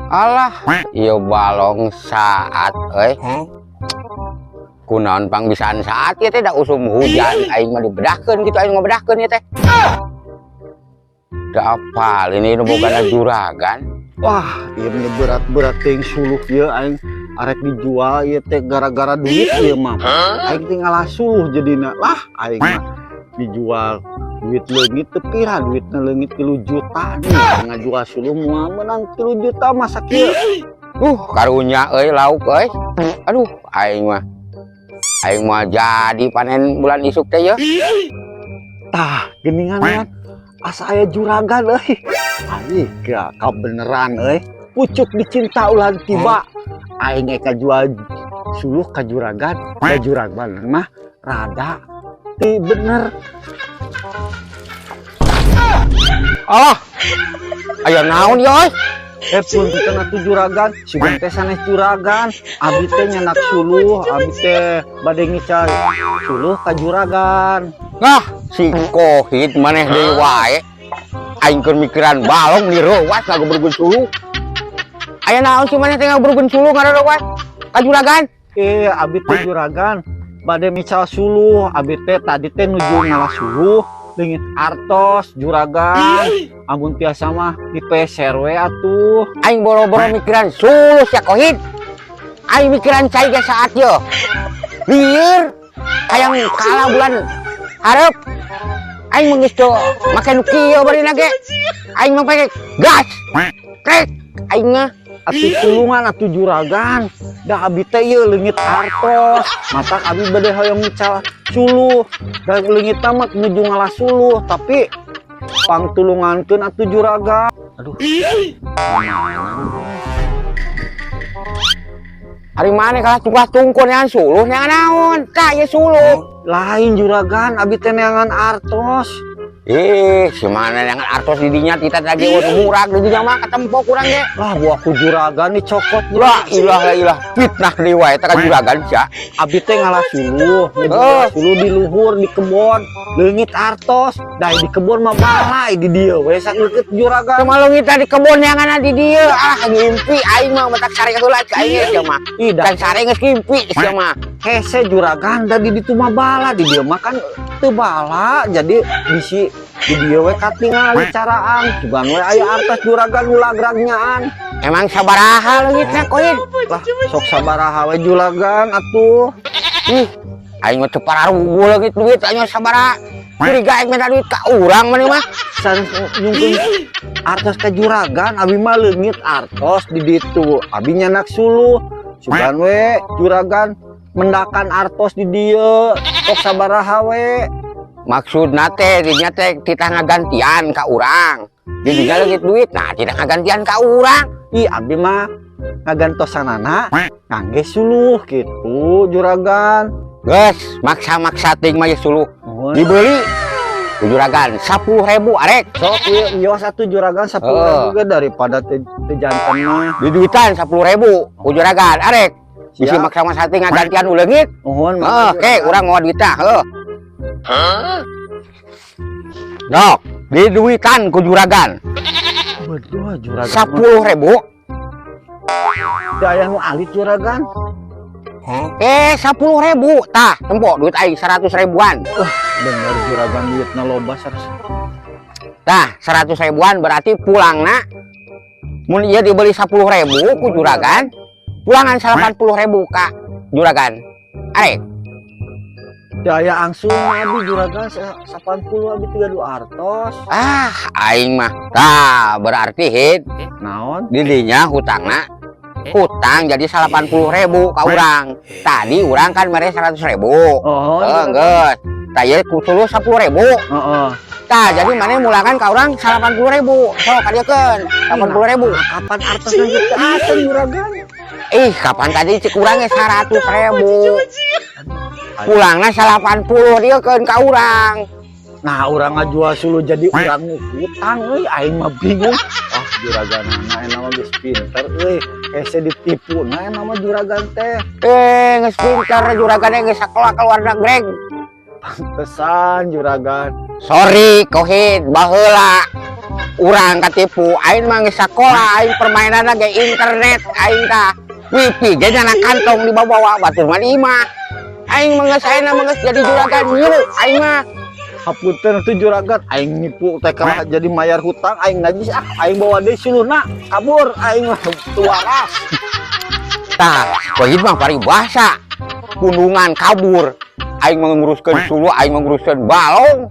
Alah, ieu balong saat euy. Kunaon pang bisaan saat ieu teh, da usum hujan aing mah dibedahkeun kitu, aing ngabedahkeun ieu teh. Da apal ini nu bogana juragan. Wah, ieu mah berat-berat teuing suluh ieu, aing arek dijual ieu teh gara-gara duit ieu mah. Aing teh ngalah suluh jadina. Lah, aing mah dijual duit leungit teu pira, duitna leungit 3 juta nih. Ngajual suluh moal menang 3 juta masa kieu. Karunya euy lauk euy. Aduh, aing mah. Aing mah jadi panen bulan isuk teh ya. Tah, geuningan kan asa aya juragan euy. Aing gak kabeneran euy. Pucuk dicinta ulah tiba. Aing ge kajual suluh ka juragan, da juragan mah rada ti bener. Alah. Aya naon ya euy? Eh, punten atuh juragan, sugan teh sanes juragan. Abi teh nyandak suluh, abi teh bade ngical suluh ka juragan. Nah, si Kohid maneh deui wae. Aing keur mikiran balong direuwas ngagobrolkeun suluh. Aya naon sih maneh teh ngagobrolkeun suluh ngareuwas ka juragan? Eh, abi teh juragan bade mical suluh, abi teh tadi teh nuju ngalah suluh, leungit artos juragan. Amun tiasa mah dipeser we atuh. Aing boro-boro mikiran suluh sia Kohid. Aing mikiran cai ge saat ye. Lieur hayang kalah bulan hareup. Aing mah geus teu make nu kieu barina ge. Aing mah pake gas. Krek aing mah. Atuh tulungan atuh juragan. Da abi teh ieu leungit artos. Matak abi bade hoyong mical suluh. Da leungit mah nuju ngalah suluh, tapi pangtulungankeun atuh juragan. Aduh. Ari maneh kalah tungkah tungkun neangan suluh neangan naon? Tah ieu suluh. Lain juragan, abi teh neangan artos. Ih, si mana neangan artos di dinya kita lagi murah di dinya mah ketempok kurang ge. Lah, buah ku juragan dicokot. La ilah la ilah, fitnah deui wae eta ka juragan sia. Abi teh ngalah suluh, ngalah suluh di luhur di kebon, leungit artos. Da di kebon mah balai di dieu we sakleukeut juragan. Kumaha leungit di kebon neangan di dieu? Ah, ngimpi aing mah, matak sare heula cai aing sia mah. Ih, da Kan sare geus ngimpi sia mah. Hese juragan, da di ditu mah bala, di dieu mah kan teu bala, jadi bisi di dieu we katingali caraan. Sugan we aya artos juragan nu lagragnyaan. Emang sabaraha leungitna, Koin? Lah, sok sabaraha we juragan atuh. Ih, aing mah teu pararuguh leungit duit aing mah sabaraha. Curiga aing minta duit ka urang maneh mah. Sanes nyungkeun artos ka juragan, abi mah leungit artos di ditu. Abi nyandak suluh. Sugan we juragan mendakan artos di dieu. Sok sabaraha we. Maksudna teh dinya teh titah ngagantian ka urang. Di dinya leungit duit, nah titah ngagantian ka urang. Ih, abi mah ngagantosanana ngangge suluh gitu juragan. Geus, maksa-maksa ting mah ye suluh. Nuhun. Dibeli ku juragan 10.000 arek. Sok ieu ios atuh juragan 10.000 ge daripada teu teu janten mah. Diduitan 10.000 ku juragan arek. Bisi Siap. maksa-maksa ting ngagantian nu leungit. Nuhun. Heuh, oke, urang mawa duitna, heuh. Dok, diduitan ku juragan. Betul juragan. 10.000. Teu aya nu alit juragan. Eh, 10.000. Tah, tempo duit aing 100 ribuan. Wah, bener juragan duitna loba 100. Tah, 100 ribuan berarti pulangna mun ieu dibeli 10.000 ku juragan, pulangan 80.000 ka juragan. Arek. Teu aya langsung abi juragan 80, abi tiga dua artos. Ah, aing mah. Tah, berarti hit Naon? Didinya hutangna hutang jadi 80.000 ka urang. Tadi urang kan mere 100.000. Oh, Heeh, geus. Tah ieu ku suluh 10.000. Heeh. Tah, jadi maneh mulangan ka urang 80.000. Sok kadiekeun 80.000. Kapan artos lanjut ke atas juragan? Ih, kapan tadi cik urang ge 100.000. Pulangna 80 diekeun ka urang. Nah, urang ngajual suluh jadi urang hutang euy, aing mah bingung. Ah, juraganana enak mah geus pinter euy. Hese ditipu nah enak mah juragan teh. Eh, geus pinter juragan geus sakola ka luar negeri. Pantesan juragan. Sorry, Kohid, baheula. Urang katipu, aing mah geus sakola, aing permainan ge internet aing tah. Wifi ge dina kantong dibawa batur mah di imah. Aing mah geus, ayeuna mah geus jadi juragan ngilu aing mah. Hapunten tuh, juragan, aing nipu teh kalah jadi mayar hutang aing najis ah. Aing bawa deui suluhna, kabur aing mah teu waras. Tah, Kohid mah paribasa. Pundungan kabur. Aing mah nguruskeun suluh, aing mah nguruskeun balong.